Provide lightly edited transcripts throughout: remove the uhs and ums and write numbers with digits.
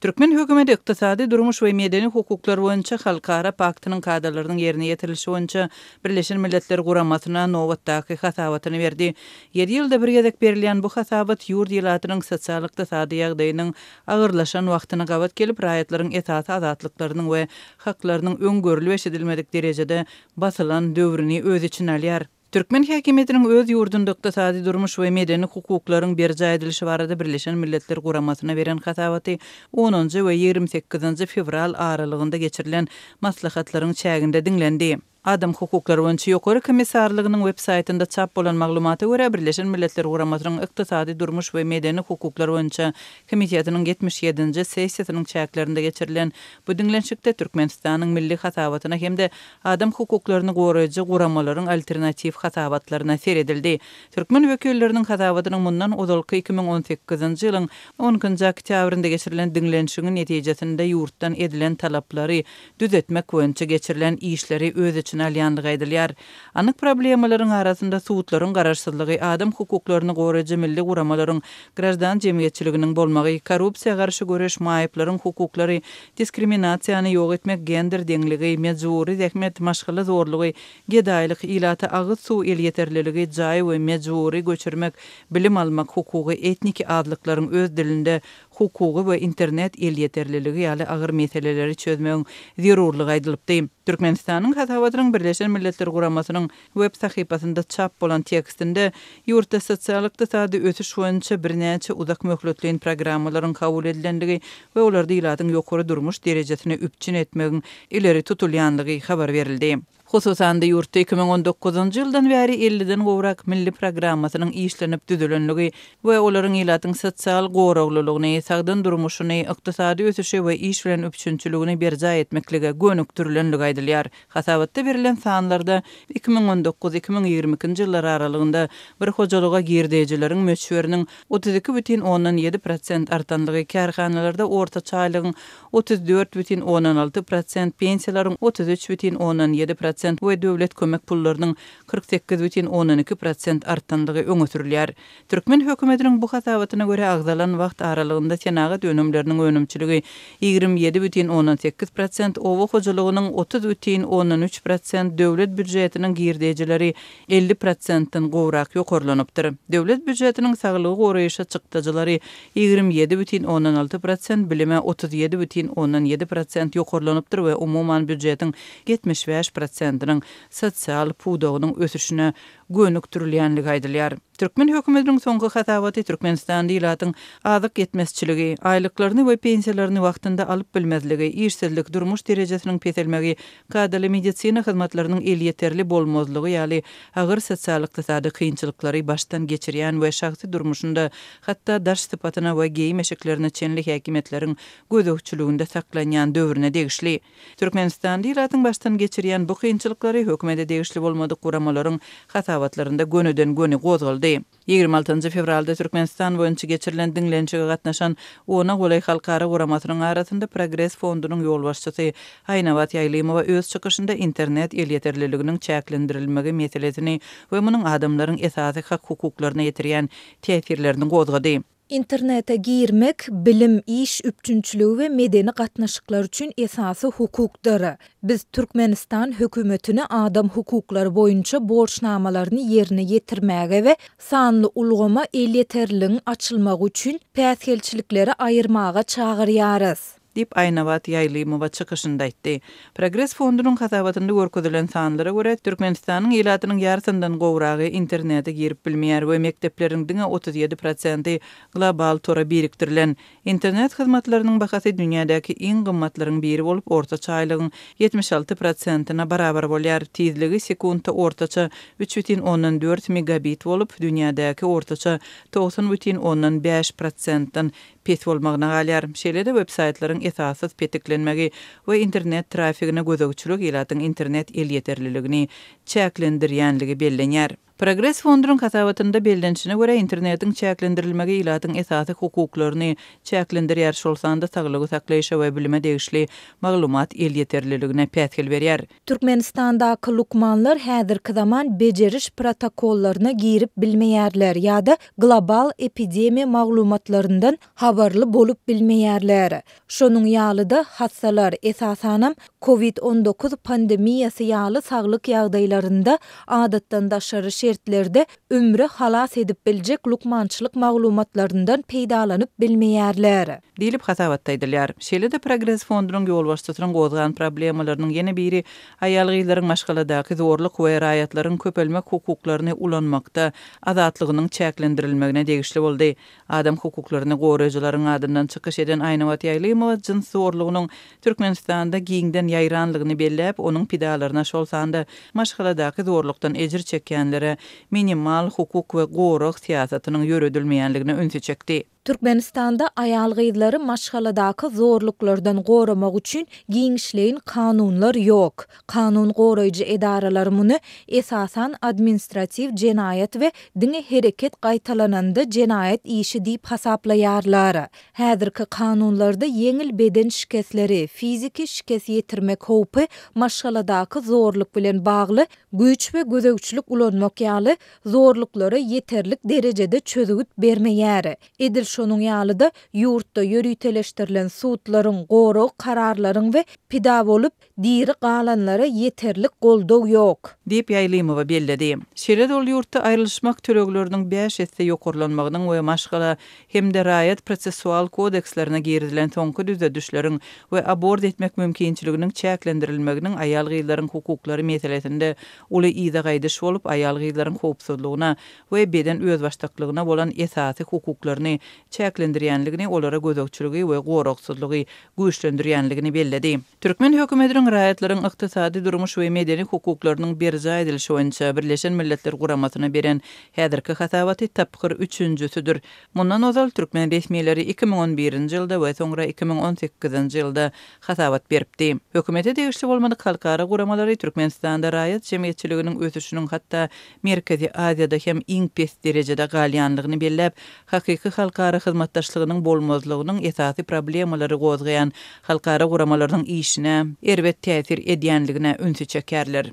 Türkmen hökümeti ykdysady, durmuş we medeni hukuklar boýunça halkara paktynyň kadalarynyň ýerine ýetirilişi boýunça Birleşen Milletler Guramasyna nobatdaky hasabatyny berdi. Ýedi ýylda bir gezek berilýän bu hasabat ýurt ilatynyň sosial-ykdysady ýagdaýynyň agyrlaşan wagtyna gabat gelip, raýatlaryň esasy azatlyklarynyň we haklarynyň öň görlüp-eşidilmedik derejede basylan döwrüni öz içine alýar. Türkmen häkimiýetiniň öz ýurdunda ykdysady, durmuş we medeni hukuklaryň berjaý edilişi barada Birleşen Milletler Guramasyna beren hasabaty onunjy we 28-nji fewral aralygynda geçirilen maslahatlaryň çäginde diňlendi. Adam hukuklary boýunça Ýokary komissarlygynyň web saýtynda çap bolan maglumata görä, Birleşen Milletler Guramasynyň Ykdysady, durmuş we medeni hukuklar boýunça komitetiniň 77-nji sessiýasynyň çäklerinde geçirilen bu diňlenişikde Türkmenistanyň milli hasabatyna hem-de Adam hukuklaryny goraýjy guramalaryň alternatiw hasabatlaryna seredildi. Türkmen wekilleriniň hasabatynyň mundan ozalky 2018-nji ýylyň on ikinji oktýabrynda geçirilen diňlenişigiň netijesinde ýurtdan edilen talaplary düzetmek boýunça geçirilen işleri öz içine alýandygy aýdylýar. Anyk problemalaryň arasynda sudlaryň garaşsyzlygy, adam hukuklaryny goraýjy milli guramalaryň, graždan jemgyýetçiliginiň bolmagy, korrupsiýa garşy göreş, maýyplaryň hukuklary, Diskriminasiýany ýok etmek, gender deňligi, mejbury zähmet, maşgala zorlugy, gedaýlyk, ilata agyz suw elýeterliligi, jaý we mejbury göçürmek, bilim almak hukugy, etniki azlyklaryň öz dilinde hukugy we internet elýeterliligi ýaly agyr meseleleri çözmegiň zerurlygy aýdylypdy. Türkmenistanyň hasabatynyň Birleşen Milletler Guramasynyň Web sahypasynda çap bolan tekstinde ýurtda sosial-ykdysady ösüş boýunça birnäçe uzak möhletleýin programmalaryň kabul edilendigi we olarda ilatyň ýokary durmuş derejesini üpjün etmegiň ileri tutulýandygy habar berildi. Hususan-da, ýurtda 2019-njy ýyldan bäri elliden gowrak milli programmasynyň işlenip düzülendigi we olaryň ilatyň sosial goraglylygyny, sagdyn durmuşyny, ykdysady ösüşi we iş bilen üpjünçiligini berjaý etmeklige gönükdirilendigi aýdylýar. Hasabatda berlen sanlarda 2019, 2022-nji ýyllar aralygynda bir hojalyga girdejileriň möçberiniň 32,7 prosent artandygy, kärhanalarda ortaça aýlygyň 34,6 prosent, pensiýalaryň 33,7 prosent we döwlet kömek pullarynyň 48,2 prosent artandygy öňe sürülýär. Türkmen hökümetiniň bu hasabatyna görä, agzalan wagt aralygynda senagat önümleriniň önümçiligi 27,8 prosent, oba hojalygynyň 30,3 prosent, döwlet býujetiniň girdejileri 50 prosentden gowrak ýokarlanypdyr. Döwlet býujetiniň saglygy goraýyşa çykdajylary 27,6 prosent, bilime 37,7 prosent ýokarlanypdyr we umuman býujetiň 75 prosentiniň sosial pudagynyň ösüşine gönükdirilýänligi aýdylýar. Türkmen hökümetiniň soňky hasabaty Türkmenistanda ilatyň azyk ýetmezçiligi, aýlyklaryny we pensiýalaryny wagtynda alyp bilmezligi, işsizlik, durmuş derejesiniň peselmegi, kadaly medisina hyzmatlarynyň elýeterli bolmazlygy ýaly agyr sosial-ykdysady kynçylyklary başdan geçirýän we şahsy durmuşynda hatda daş sypatyna we geýim-eşiklerine çenli häkimiýetleriň gözegçiliginde saklanýan döwrüne degişli. Türkmenistanda ilatyň başdan geçirýän bu kynçylyklary hökümete degişli bolmadyk guramalaryň hasabatlarynda gönüden-göni gozgaldy. 26 fewralda Türkmenistan boýunça geçirilen diňlenişige gatnaşan ona golaý halkara guramasynyň arasynda Progres fondunyň ýolbaşçysy Aýnabat Ýaýlymowa öz çykyşynda internet elýeterliliginiň çäklendirilmegi meselesini we munuň adamlaryň esasy hak-hukuklaryna ýetirýän täsirlerini gozgady. Internete girmek, bilim, iş üpjünçiligi we medeni gatnaşyklar üçin esasy hukukdyr. Biz Türkmenistan hökümetini adam hukuklary boýunça borçnamalaryny ýerine ýetirmäge we sanly ulgama elýeterliligiň açylmagy üçin päsgelçilikleri aýyrmaga çagyrýarys. Diýip, Aýnabat Ýaýlymowa çykyşynda aýtdy. Progres fondunyň hasabatynda görkezilen sanlara görä, Türkmenistanyň ilatynyň ýarysyndan gowragy internete girip bilmeýär we mekdepleriň diňe 37 prosenti global tora birikdirilen. Internet hyzmatlarynyň bahasy dünýädäki iň gymmatlaryň biri bolup, ortaça aýlygyň 76 prosentine barabar bolýar. Tizligi sekuntda ortaça 3,4 megabit bolup, dünýädäki ortaça 90,5 prosentden pes bolmagyna galýar. Şeýle-de web-saýtlaryň esassyz petiklenmegi we internet trafigine gözegçilik ilatyň internet elýeterliligini çäklendirýänligi bellenýär. Progres fondunyň hasabatynda bellenişine görä, internetiň çäklendirilmegi ilatyň esasy hukuklaryny çäklendirýär, şol sanda saglygy saklaýşa we bilime degişli maglumat elýeterliligine päsgel berýär. Türkmenistandaky lukmanlar häzirki zaman bejeriş protokollaryna girip bilmeýärler ýa-da global epidemiýa maglumatlaryndan habarly bolup bilmeýärler. Şonuň ýaly-da, hassalar, esasanam, Covid 19 pandemiýasy ýaly saglyk ýagdaýlarynda adatdan daşary şertlerde ömri halas edip biljek lukmançylyk maglumatlaryndan peýdalanyp bilmeýärler. Diýlip, hasabatda aýdylýar. Şeýle-de Progres fondunyň ýolbaşçysynyň gozgan problemalarynyň ýene biri aýal-gyzlaryň maşgaladaky zorluk we raýatlaryň köpelmek hukuklaryny ulanmakda azatlygynyň çäklendirilmegine degişli boldy. Adam hukuklaryny goraýjylaryň adyndan çykyş eden Aýnabat Ýaýlymowa jyns zorlugynyň Türkmenistanda giňden ýaýranlygyny belläp, onuň pidalaryna, şol sanda maşgaladaky zorlukdan ejir çekýänlere minimal hukuk we gorag syýasatynyň ýöredilmeýänligine ünsi çekdi. Türkmenistanda aýal-gyzlary maşgaladaky zorluklardan goramak üçin giňişleýin kanunlar ýok. Kanun goraýjy edaralar muny, esasan, administratiw jenaýat we diňe hereket gaýtalananda jenaýat işi diýip hasaplaýarlar. Häzirki kanunlarda ýeňil beden şikesleri, fiziki şikes ýetirmek howpy, maşgaladaky zorluk bilen bagly güýç we gözegçilik ulanmak ýaly zorluklara ýeterlik derejede çözgüt bermeýär. Edil şonuň ýaly-da, ýurtda ýöriteleşdirilen sudlaryň, gorag kararlaryň we pida bolup, diri galanlara ýeterlik goldaw ýok. Diýip, Ýaýlymowa belledi. Şeýle-de ol ýurtda aýrylyşmak tölegleriniň bäş esse ýokarlanmagynyň we maşgala hem-de raýat prosessual kodekslerine girizilen soňky düzedişleriň we abort etmek mümkinçiliginiň çäklendirilmeginiň aýal-gyzlaryň hukuklary meselesinde uly yza gaýdyş bolup, aýal-gyzlaryň howpsuzlygyna we beden özbaşdaklygyna bolan esasy hukuklaryny çäklendirýänligini, olara gözegçiligi we goragsyzlygy güýçlendirýänligini belledi. Türkmen hökümetiniň raýatlaryň ykdysady, durmuş we medeni hukuklarynyň berjaý edilişi boýunça Birleşen Milletler Guramasyna beren häzirki hasabaty tapgyr üçünjisidir. Mundan ozal türkmen resmileri 2011-nji ýylda we soňra 2018-nji ýylda hasabat beripdi. Hökümete degişli bolmadyk halkara guramalary Türkmenistanda raýat jemgyýetçiliginiň ösüşiniň hatda Merkezi Aziýada hem iň pes derejede galýanlygyny belläp, hakyky halkara hyzmatdaşlygynyň bolmazlygynyň esasy problemalary gozgaýan halkara guramalarynyň işine erbet täsir edýänligine ünsi çekýärler.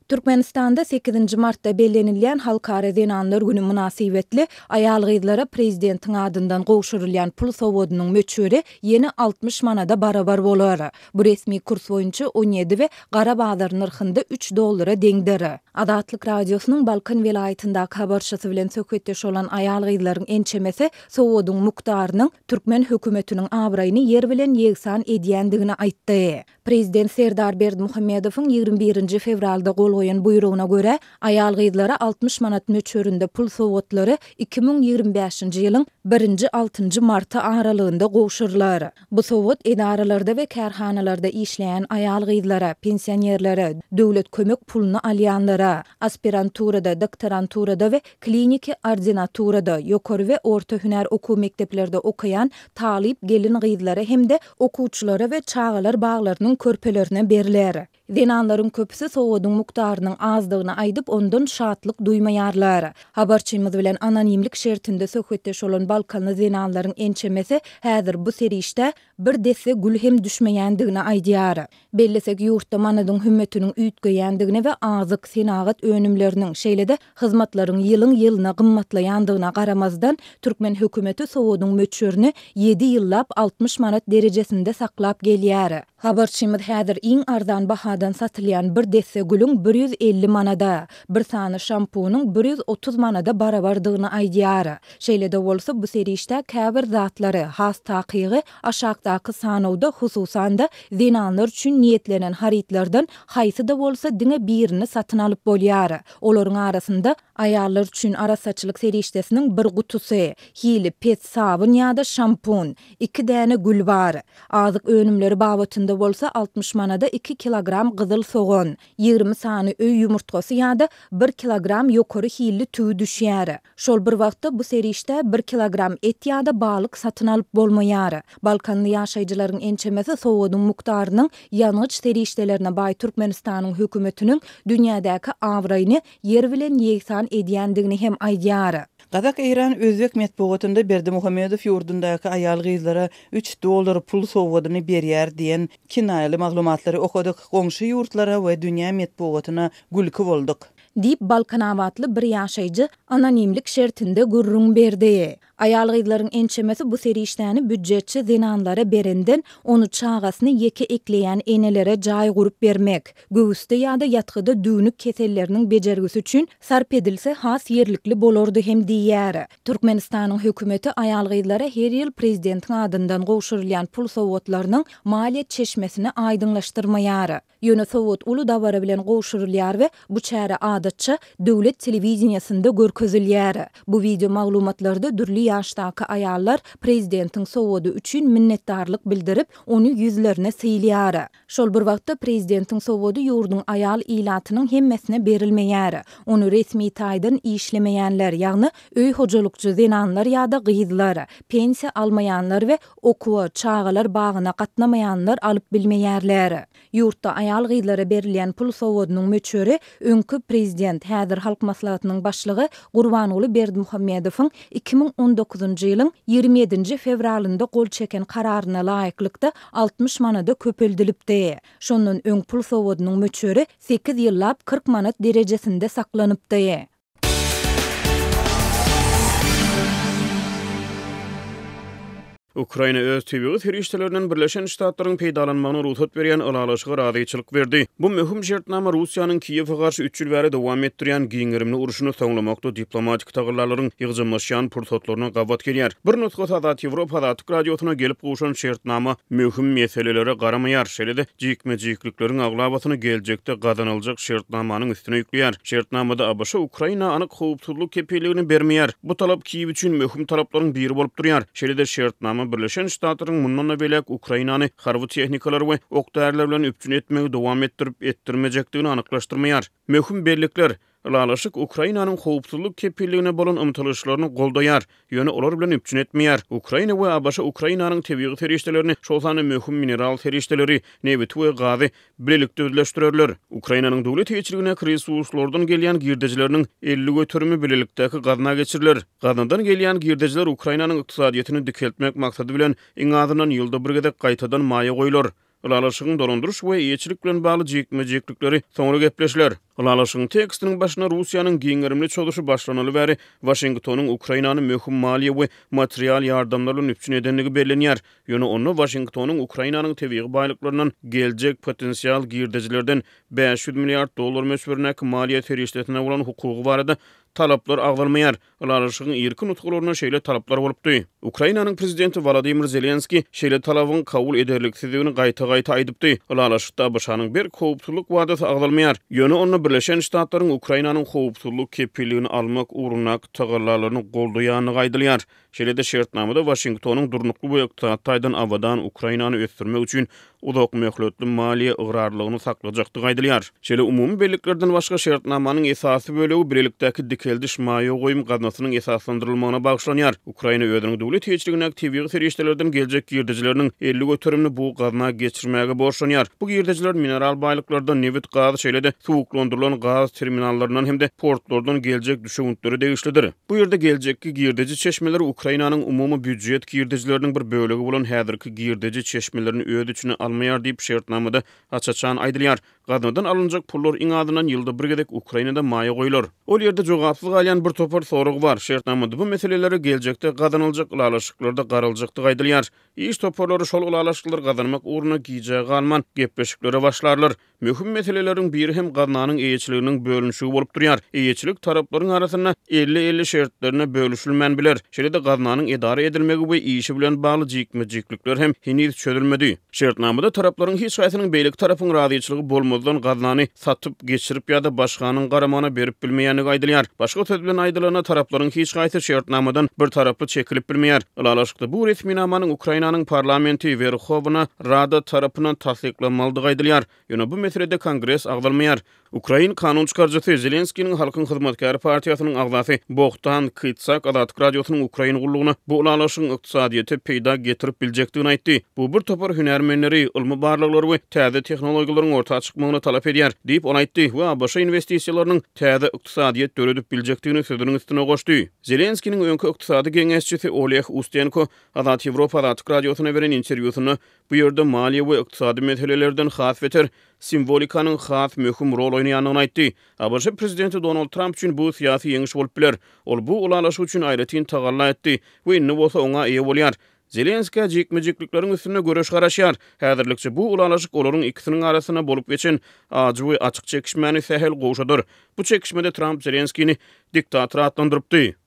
Türkmenistanda sekizinji martda bellenilýän Halkara zenanlar güni mynasybetli aýal-gyzlara prezidentiň adyndan gowşurylýan pul sowgadynyň möçberi ýene 60 manada barabar bolar. Bu resmi kurs boýunça on ýedi we gara bazar nyrhynda üç dollara deňdir. Azatlyk Radiosynyň Balkan welaýatyndaky habarçysy bilen söhbetdeş bolan aýal-gyzlaryň ençemesi sowgadyň mukdarynyň türkmen hökümetiniň abraýyny ýer bilen ýegsan edýändigini aýtdy. Prezident Serdar Berdimuhamedowyň 21 nji fewralda gol goýan buýrugyna görä, aýal-gyzlara 60 manat möçberinde pul sowgatlary 2025-nji ýylyň birinji-altynjy marty aralygynda gowşurylar. Bu sowgat edaralarda we kärhanalarda işleýän aýal-gyzlara, pensionerlere, döwlet kömek puluny alýanlara, aspiranturada, doktoranturada we kliniki ordinaturada, ýokary we orta hünär okuw mekdeplerde okaýan talyp gelin-gyzlara hem-de okuwçylara we çagalar baglarynyň körpelerine berler. Zenanlaryň köpüsi sowgadyň mukdarynyň azdygyny aýdyp, ondan şatlyk duýmaýarlar. Habarçymyz bilen anonimlik şertinde söhbetdeş bolan balkanly zenanlaryň ençemesi häzir bu serişdä bir desse gül hem düşmeýändigini aýdýar. Bellesek, ýurtda manadyň hümmetiniň üýtgeýändigine we azyk, senagat önümleriniň, şeýle-de hyzmatlaryň ýylyň-ýylyna gymmatlaýandygyna garamazdan, türkmen hökümeti sowgadyň möçberini ýedi ýyllap 60 manat derejesinde saklap gelýär. Habarçymyz häzir iň arzan bahadan satylýan bir desse gülüň 150 manada, bir sany şampunyň 130 manada barabardygyny aýdýar. Şeýle-de bolsa, bu serişdä käbir zatlary, has takygy, aşakdaky sanawda, hususan-da, zenanlar üçin niýetlenen harytlardan haýsy-da bolsa diňe birini satyn alyp bolýar. Olaryň arasynda. Aýallar üçin arassaçylyk serişdesiniň bir gutusy, hili pes sabyn ýa-da şampun, iki däne gül bar. Azyk önümleri babatynda bolsa 60 manada iki kilogram gyzyl sogan, 20 sany öý ýumurtgasy ýa-da bir kilogram ýokary hilli tüwi düşýär. Şol bir wagtda bu serişdä bir kilogram et ýa-da balyk satyn alyp bolmaýar. Balkanly ýaşaýjylaryň ençemesi sowgadyň mukdarynyň ýangyç serişdelerine baý Türkmenistanyň hökümetiniň dünýädäki abraýyny ýer bilen ýegsan edýändigini hem aýdýar. Gazak, eýran, özbek metbugatynda Berdimuhamedow ýurdundaky aýal-gyzlara üç dollar pul sowgadyny berýär diýen kinaýaly maglumatlary okadyk, goňşy ýurtlara we dünýä metbugatyna gülki bolduk. Diýip, balkanabatly bir ýaşaýjy anonimlik şertinde gürrüň berdi. Aýal-gyzlaryň ençemesi bu serişdäni býujetçi zenanlara berenden, ony çagasyny ýeke ekleýän enelere jaý gurup bermek, göwüsde ýa-da ýatgyda düwnük keselleriniň bejergisi üçin sarp edilse has ýerlikli bolardy hem diýýär. Türkmenistanyň hökümeti aýal-gyzlara her ýyl prezidentiň adyndan gowşurylýan pul sowgatlarynyň maliýe çeşmesini aýdyňlaşdyrmaýar. Ýöne sowgat uly dabara bilen gowşurylýar we bu çäre adatça döwlet telewideniýesinde görkezilýär. Bu wideo maglumatlarda dürli ýaşdaky aýallar prezidentiň sowgady üçin minnetdarlyk bildirip, ony ýüzlerine sylýar. Şol bir wagtda prezidentiň sowgady ýurduň aýal ilatynyň hemmesine berilmeýär. Ony resmi taýdan işlemeýänler, ýagny öý hojalykçy zenanlar ýa-da gyzlar, pensiýa almaýanlar we Okuwa, çagalar bagyna gatnamaýanlar alyp bilmeýärler. Ýurtda aýal-gyzlara berilýän pul sowgadynyň möçberi öňki prezident, häzir Halk Maslahatynyň başlygy Gurbanguly Berdimuhamedowyň 2019-njy ýylyň 27-nji fewralynda gol çeken kararyna laýyklykda 60 manada köpeldilipdi. Şondan öň pul sowgadynyň möçberi sekiz ýyllap 40 manat derejesinde saklanypdy. Ukraina öz tebigy serişdelerinden Birleşen Ştatlaryň peýdalanmagyna rugsat berýän ylalaşyga razyçylyk berdi. Bu möhüm şertnama Russiýanyň Kiýewe garşy üç ýyl bäri dowam etdirýän giň gerimli urşuny soňlamakda diplomatik tagallalaryň ýygjamlaşýan pursatlaryna gabat gelýär. Bir nusgasy Azat Ýewropa Azatlyk Radiosyna gelip gowşan şertnama möhüm meselelere garamaýar, şeýle-de jikme-jiklikleriň aglabasyny geljekde gazanyljak şertnamanyň üstüne ýükleýär. Şertnamada ABŞ Ukraina anyk howpsuzlyk kepilligini bermeýär. Bu talap Kiýew üçin möhüm talaplaryň biri bolup durýar. Şeýle-de şertnama Birleşen Ştatlaryň mundan-da beýläk Ukrainany harby tehnikalar we ok-däriler bilen üpjün etmegi dowam etdirip-etdirmejekdigini anyklaşdyrmaýar. Möhüm bellikler, Ylalaşyk Ukrainanyň howpsuzlyk kepilligine bolan ymtylyşlaryny goldaýar, ýöne olar bilen üpjün etmeýär. Ukraina we ABŞ Ukrainanyň tebigy serişdelerini, şol sanda möhüm mineral serişdeleri, nebiti we gazy bilelikde özleşdirerler. Ukrainanyň döwlet eýeçiligindäki resurslardan gelýän girdejileriniň 50 göterimi bilelikdäki gazna geçiriler. Gaznadan gelýän girdejiler Ukrainanyň ykdysadyýetini dikeltmek maksady bilen iň azyndan ýylda bir gezek gaýtadan maýa goýular. Ylalaşygyň dolandyryş we eýeçilik bilen bagly jikme-jiklikleri soňra gepleşiler. Ylalaşygyň tekstiniň başynda Russiýanyň giň gerimli çozuşy başlanaly bäri Waşingtonyň Ukrainany möhüm maliýe we material ýardamlar bilen üpjün edendigi bellenýär. Ýöne onda Waşingtonyň Ukrainanyň tebigy baýlyklaryndan geljek potensial girdejilerden 500 milliard dollar möçberindäki maliýe serişdesine bolan hukugy barada talaplar agzalmaýar. Ylalaşygyň irki nusgalarynda şeýle talaplar bolupdy. Ukrainanyň prezidenti Wolodymyr Zelenskiý şeýle talabyň kabul ederliksizdigini gaýta-gaýta aýdypdy. Ylalaşykda ABŞ-nyň berk howpsuzlyk wadasy agzalmaýar. Ýöne onda Birleşen Ştatlaryň Ukrainanyň howpsuzlyk kepilligini almak ugrundaky tagallalaryny goldaýandygy aýdylýar. Şeýle-de şertnamada Waşingtonyň durnukly we ykdysady taýdan abadan Ukrainany ösdürmek üçin uzak möhletli maliýe ygrarlylygyny saklajakdygy aýdylýar. Şeýle umumy belliklerden başga şertnamanyň esasy bölegi bilelikdäki dikeldiş maýa goýum gaznasynyň esaslandyrylmagyna bagyşlanýar. Ukraina özüniň döwlet eýeçiligindäki tebigy serişdelerden geljek girdejileriniň 50 göterimini bu gazna geçirmäge borçlanýar. Bu girdejiler mineral baýlyklardan, nebit, gaz, şeýle-de suwuklandyrylan gaz terminallaryndan hem-de portlardan geljek düşewüntlere degişlidir. Bu ýerde geljekki girdeji çeşmeleri Ukrainanyň umumy býujet girdejileriniň bir bölegi bolan häzirki girdeji çeşmelerini öz içine almaýar diýip, şertnamada aç-açan aýdylýar. Gaznadan alynjak pullar iň azyndan ýylda bir gezek Ukrainada maýa goýlar. Ol ýerde jogapsyz galýan bir topar sorag bar. Şertnamada bu meselelere geljekde gazanyljak ylalaşyklarda garaljakdygy aýdylýar. Iş toparlary şol ylalaşyklary gazanmak ugrunda gijä galman gepleşiklere başlarlar. Möhüm meseleleriň biri hem gaznanyň eýeçiliginiň bölünişigi bolup durýar. Eýeçilik taraplaryň arasynda elli-elli şertlerinde bölüşilmän biler. Şeýle-de gaznanyň edara edilmegi we işi bilen bagly jikme-jiklikler hem heniz çözülmedi. Şertnamada taraplaryň hiç haýsynyň beýleki tarapyň razyçylygy bolmazdan. bolmazdan gaznany satyp, geçirip ýa-da başganyň garamagyna berip bilmeýändigi aýdylýar. Başga söz bilen aýdylanda, taraplaryň hiç haýsy şertnamadan bir taraply çekilip bilmeýär. Ylalaşykda bu resminamanyň Ukrainanyň parlamenti, Werhowna Rada tarapyndan tassyklanmalydygy aýdylýar. Ýöne bu meselede Kongres agzalmaýar. Ukrain kanun çykaryjysy, Zelenskiniň Halkyň hyzmatkäri partiýasynyň agzasy Bohdan Kytsak Azatlyk Radiosynyň ukrain gullugyna bu ylalaşygyň ykdysadyýete peýda getirip biljekdigini aýtdy. Bu bir topar hünärmenleri, ylmy barlaglary we täze tehnologiýalaryň orta çykmagyny talap edýär, diýip, ol aýtdy we ABŞ inwestisiýalarynyň täze ykdysadyýet döredip biljekdigini sözüniň üstüne goşdy. Zelenskiniň öňki ykdysady geňeşçisi Oleh Ustenko Azat Ýewropa Azatlyk Radiosyna beren interwýusynda bu ýerde maliýe we ykdysady meselelerden has beter simwolikanyň has möhüm rol oýnaýandygyny aýtdy. ABŞ prezidenti Donald Tramp üçin bu syýasy ýeňiş bolup biler. Ol bu ylalaşyk üçin aýratyn tagalla etdi we indi bolsa oňa eýe bolýar. Zelenskä jikme-jiklikleriň üstünde göreş garaşýar. Häzirlikçe bu ylalaşyk olaryň ikisiniň arasynda bolup geçen ajy we açyk çekişmäni sähel gowşadar. Bu çekişmede Tramp Zelenskini diktator atlandyrypdy.